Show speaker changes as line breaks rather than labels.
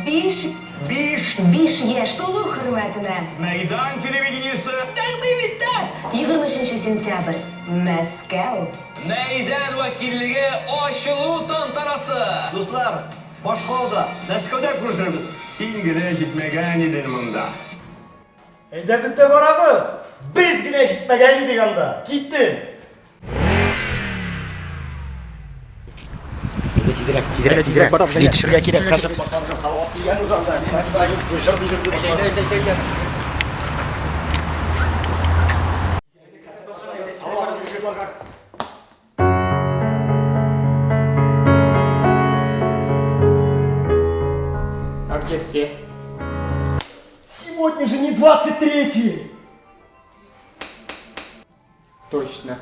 Биш.
Биш.
Биш яшь тулу хөрмәтенә.
Мәйдан телевидениесе.
Тәкъдим итә! 23 сентябрь. Мәскәү.
Мәйдан вәкиллеге ачылу тантанасы!
Дуслар, башкалада, Мәскәүдә күрешербез!
Син генә җитмәгән идең монда.
Әйдә без дә барабыз! Без генә җитмәгән идек анда! Киттек!
Әйдә тизрәк, тизрәк, тизрәк. Җитешергә кирәк хәзер.
А где все?
Сегодня же не 23-е!
Точно.